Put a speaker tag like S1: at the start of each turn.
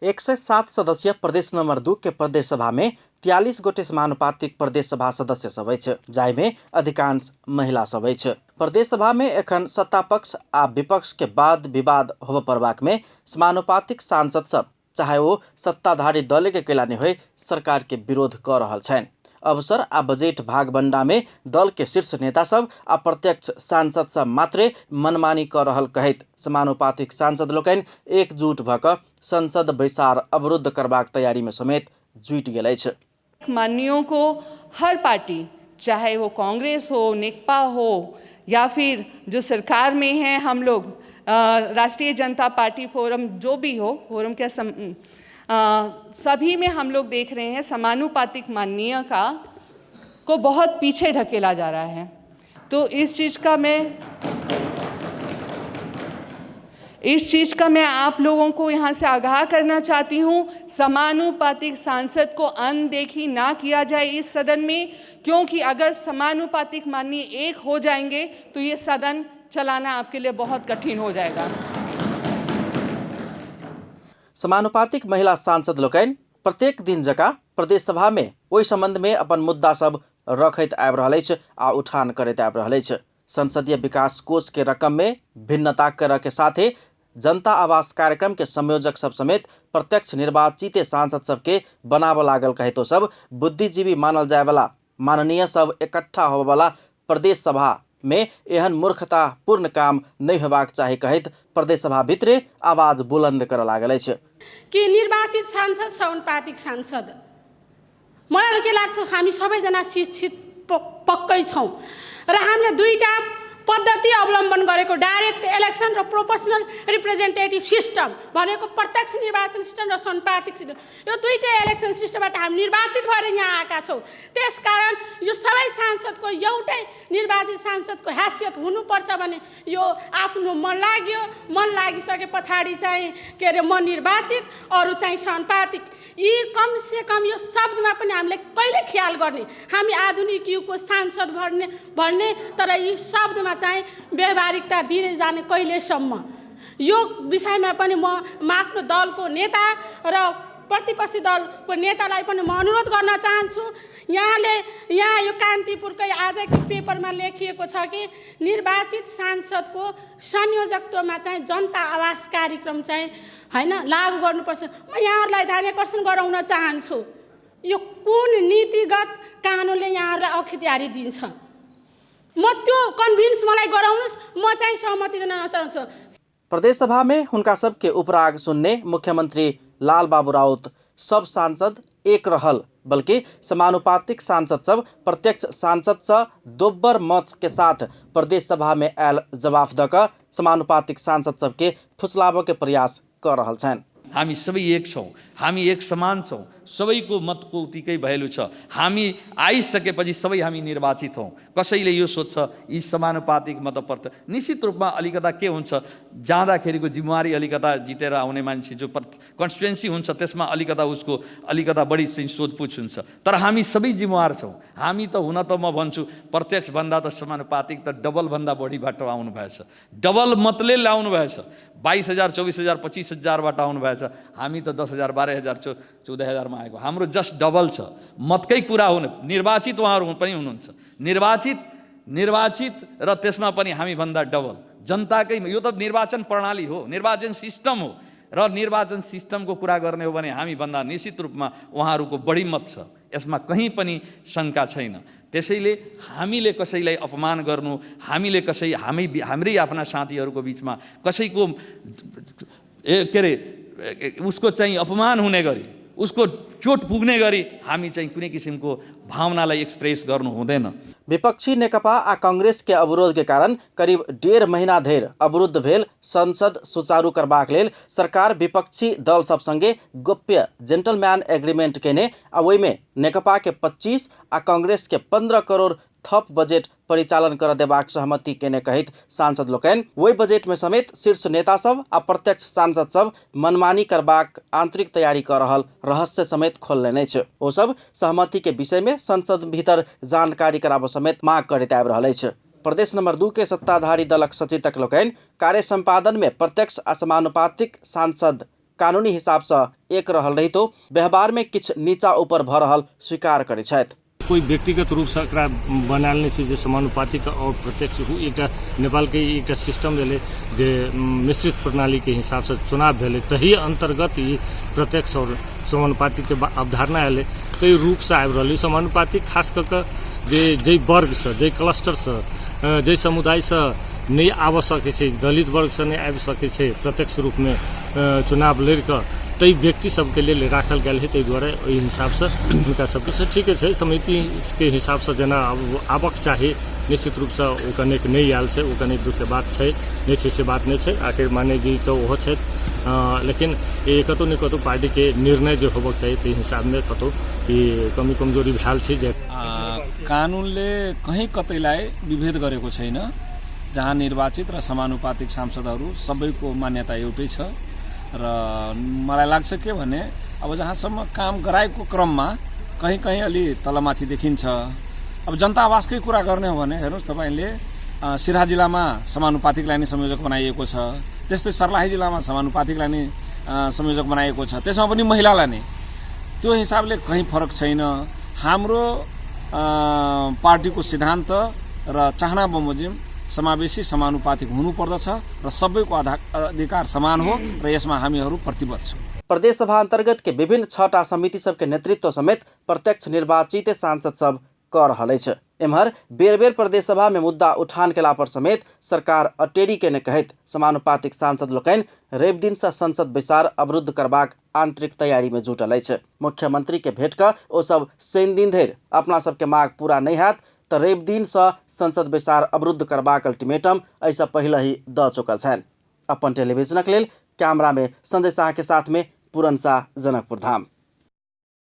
S1: 107 सदस्यीय प्रदेश नंबर 2 के प्रदेश सभा में 43 गोटे समानुपातिक प्रदेश सभा सदस्य सब अछि, जाहि में अधिकांश महिला सब अछि। प्रदेश सभा में एखन सत्ता पक्ष आ विपक्ष के वाद विवाद होबय पड़बाक में समानुपातिक सांसद सब, चाहे ओ सत्ताधारी दल के कैला नहि होय, सरकार के विरोध क रहल छनि। अवसर आ बजट भागबंडा में दल के शीर्ष नेता सब आ प्रत्यक्ष सांसद सब मात्रे मनमानी क रहल कहैत समानुपातिक सांसद लोकनि एकजुट भ क संसद बैसार अवरुद्ध करबाक तैयारी में समेत जुटि गेल अछि।
S2: माननीयों को हर पार्टी, चाहे वो कांग्रेस हो, नेकपा हो या फिर जो सरकार में हैं हम लोग, राष्ट्रीय जनता पार्टी फोरम जो भी हो, फोरम क्या सभी में हम लोग देख रहे हैं समानुपातिक माननीय का को बहुत पीछे ढकेला जा रहा है। तो इस चीज़ का मैं आप लोगों को यहाँ से आगाह करना चाहती हूँ। समानुपातिक सांसद को अनदेखी ना किया जाए इस सदन में, क्योंकि अगर समानुपातिक माननीय एक हो जाएंगे तो ये सदन चलाना आपके लिए बहुत कठिन हो जाएगा।
S1: समानुपातिक महिला सांसद लोकनि प्रत्येक दिन जकाँ प्रदेश सभा में ओहि संबंध में अपन मुद्दा सब रखैत आबि रहल अछि आ उठान करैत आबि रहल अछि। संसदीय विकास कोष के रकम में भिन्नता करऽ के साथे जनता आवास कार्यक्रम के संयोजक सब समेत प्रत्यक्ष निर्वाचित सांसद सबके बनाबऽ लागल कहैतो सब बुद्धिजीवी मानल जायवला माननीय सब इकट्ठा होबऽवला प्रदेश सभा में एहन मूर्खतापूर्ण काम नहि होबाक चाही कहैत प्रदेश सभा भितरे आवाज बुलंद करऽ लागल अछि।
S3: कि निर्वाचित सांसद समानुपातिक सांसद, मलाई के लाग्छ हामी सबैजना शिक्षित पक्कै छौँ र हामीले दुईटा पद्धति अवलम्बन गरेको डाइरेक्ट इलेक्सन र प्रोपोर्सनल रिप्रेजेन्टेटिभ सिस्टम भनेको प्रत्यक्ष निर्वाचन सिस्टम र समानुपातिक सिस्टम, यो दुईटै इलेक्सन सिस्टमबाट हामी निर्वाचित भएर यहाँ आएका छौँ। त्यसकारण यो सबै सांसदको एउटै निर्वाचित सांसदको हैसियत हुनुपर्छ भने यो आफ्नो मन लाग्यो। मन लागिसके पछाडि चाहिँ के अरे म निर्वाचित, अरू चाहिँ समानुपातिक, यी कमसे कम यो शब्दमा पनि हामीले कहिले ख्याल गर्ने। हामी आधुनिक युगको सांसद भन्ने, तर यी शब्दमा चाहिँ व्यवहारिकता दिँदै जाने कहिलेसम्म? यो विषयमा पनि म आफ्नो दलको नेता र प्रतिपक्षी दलको नेतालाई पनि म अनुरोध गर्न चाहन्छु। यहाँ यो कान्तिपुरकै आजको पेपरमा लेखिएको छ कि निर्वाचित सांसदको संयोजकत्वमा चाहिँ जनता आवास कार्यक्रम चाहिँ हैन लागू गर्नुपर्छ। म यहाँहरूलाई ध्यानकर्षण गराउन चाहन्छु, यो कुन नीतिगत कानुनले यहाँहरूलाई अख्तियारी दिन्छ? म त्यो कन्भिन्स मलाई गराउनुहोस्, म चाहिँ सहमति दिन चाहन्छु।
S1: प्रदेश सभा में हुनका सबके उपराग सुनने मुख्यमंत्री लालबाबू राउत सब सांसद एक रहल, बल्कि समानुपातिक सांसद सब प्रत्यक्ष सांसद से दोब्बर मत के साथ प्रदेश सभा में आयल जवाफ दऽ कऽ समानुपातिक सांसद सबके फुसलाबऽ के प्रयास कऽ रहल छनि।
S4: हामी सबै एक छौँ, हामी एक समान छौँ, सबैको मतको उत्तिकै भ्यालु छ। हामी आइसकेपछि सबै हामी निर्वाचित हौँ। कसैले यो सोध्छ यी समानुपातिक मतपत्र निश्चित रूपमा अलिकता के हुन्छ, जाँदाखेरिको जिम्मेवारी अलिकता जितेर आउने मान्छे जो कन्स्टिट्युएन्सी हुन्छ त्यसमा अलिकता उसको अलिकता बढी चाहिँ सोधपुछ हुन्छ, तर हामी सबै जिम्मेवार छौँ। हामी त हुन त म भन्छु प्रत्यक्षभन्दा त समानुपातिक त डबलभन्दा बढीबाट आउनुभएछ, डबल मतले ल्याउनु भएछ, 22,000 24,000 25,000बाट आउनुभएछ। हामी त 10,000 12,000 14,000मा आएको, हाम्रो जस्ट डबल छ। मतकै कुरा हो, निर्वाचित उहाँहरू पनि हुनुहुन्छ, निर्वाचित र त्यसमा पनि हामीभन्दा डबल। जनताकै यो त निर्वाचन प्रणाली हो, निर्वाचन सिस्टम हो, र निर्वाचन सिस्टमको कुरा गर्ने हो भने हामीभन्दा निश्चित रूपमा उहाँहरूको बढी मत छ, यसमा कहीँ पनि शङ्का छैन। त्यसैले हामीले कसैलाई अपमान गर्नु, हामीले कसै, हामी, हाम्रै आफ्ना साथीहरूको बिचमा कसैको ए, के अरे, उसको चाहिँ अपमान हुने गरी, उसको चोट पुग्ने गरी हामी चाहिँ कुनै किसिमको भावनालाई एक्सप्रेस गर्नु हुँदैन।
S1: विपक्षी नेकपा आ कांग्रेस के अवरोध के कारण करीब 1.5 महीना धरि अवरुद्ध भेल संसद सुचारू करबाक लेल सरकार विपक्षी दल सब संगे गोप्य जेंटलमैन एग्रीमेंट केने आ ओहिमे नेकपा के 25 आ कांग्रेस के 15 करोड़ थप बजट परिचालन कर देबाक सहमति केने कहैत सांसद लोकनि ओहि बजट में समेत शीर्ष नेता सब आ प्रत्यक्ष सांसद सब मनमानी करबाक आंतरिक तैयारी कर रहल रहस्य समेत खोललनि अछि। ओ सब सहमति के विषय में संसद भीतर जानकारी कराबऽ समेत मांग करैत आबि रहल अछि। प्रदेश नंबर 2 के सत्ताधारी दलक सचेतक लोकनि कार्य संपादन में प्रत्यक्ष आ समानुपातिक सांसद कानूनी हिसाबसँ एक रहल रहितो व्यवहारमे किछु नीचा ऊपर भऽ रहल स्वीकार करैत छथि।
S5: कोइ व्यक्तिगत रूपसँ एकरा बनायल नहि छै जे समानुपातिक आओर प्रत्यक्ष एकटा नेपालके एकटा सिस्टम भेलै जे मिश्रित प्रणालीके हिसाबसँ चुनाव भेलै, तही अन्तर्गत ई प्रत्यक्ष आओर समानुपातिकके अवधारणा एलै, ताहि रूपसँ आबि रहल। ई समानुपातिक खास कऽ कऽ जे जाहि वर्गसँ, जाहि क्लस्टरसँ, जाहि समुदायसँ नहि आबऽ सकै छै, दलित वर्गसँ नहि आबि सकै छै प्रत्यक्ष रूपमे चुनाव लड़ि कऽ, ताहि व्यक्ति सबके लेल राखल गेल है। ताहि दुआरे ओहि हिसाबसँ हुनका सबके से ठीके छै। समितिके हिसाबसँ जेना आबक चाही, निश्चित रूपसँ ओ कनेक नहि आयल छै, ओ कनेक दुःखके बात छै, नहि छै से बात नहि छै। आखिर मान्य जी तऽ ओहो छथि, लेकिन ई कतहु ने कतहु पार्टीके निर्णय जे होबक चाही ताहि हिसाबमे कतहु ई कमी कमजोरी भेल छै। जे
S6: कानुनले कहीँ कतैलाई विभेद गरेको छैन, जहाँ निर्वाचित र समानुपातिक सांसदहरू सबैको मान्यता एउटै छ। र मलाई लाग्छ के भने अब जहाँसम्म काम गराएको क्रममा कहीँ कहीँ अलि तलमाथि देखिन्छ। अब जनता आवासकै कुरा गर्ने हो भने हेर्नुहोस् तपाईँले, सिराहा जिल्लामा समानुपातिकलाई नै संयोजक बनाइएको छ, त्यस्तै सर्लाही जिल्लामा समानुपातिकलाई नै संयोजक बनाइएको छ, त्यसमा पनि महिलालाई नै। त्यो हिसाबले कहीँ फरक छैन। हाम्रो पार्टीको सिद्धान्त र चाहना बमोजिम समावेशी समानुपातिक हुनुपर्दछ र सबैको अधिकार समान हो र यसमा हामीहरू प्रतिबद्ध छौँ।
S1: प्रदेश सभा अंतर्गत के विभिन्न 6टा समिति सबके नेतृत्व समेत प्रत्यक्ष निर्वाचित सांसद सब कऽ रहल अछि। एम्हर बेर बेर प्रदेश सभा में मुद्दा उठान केला पर समेत सरकार अटेरी केने कहैत समानुपातिक सांसद लोकनि रवि दिन से संसद बैसार अवरुद्ध करबाक आंतरिक तैयारी में जुटल अछि। मुख्यमंत्री के भेंट कऽ ओ सब शनि दिन धरि अपना सबके माग पूरा नहि हैत तऽ रवि दिन से संसद बैसार अवरुद्ध करबाक अल्टीमेटम एहिसँ पहिले ही दऽ चुकल छनि। अपन टेलीविजनक लेल कैमरा में संजय शाह के साथ में पूरन शाह, जनकपुर धाम।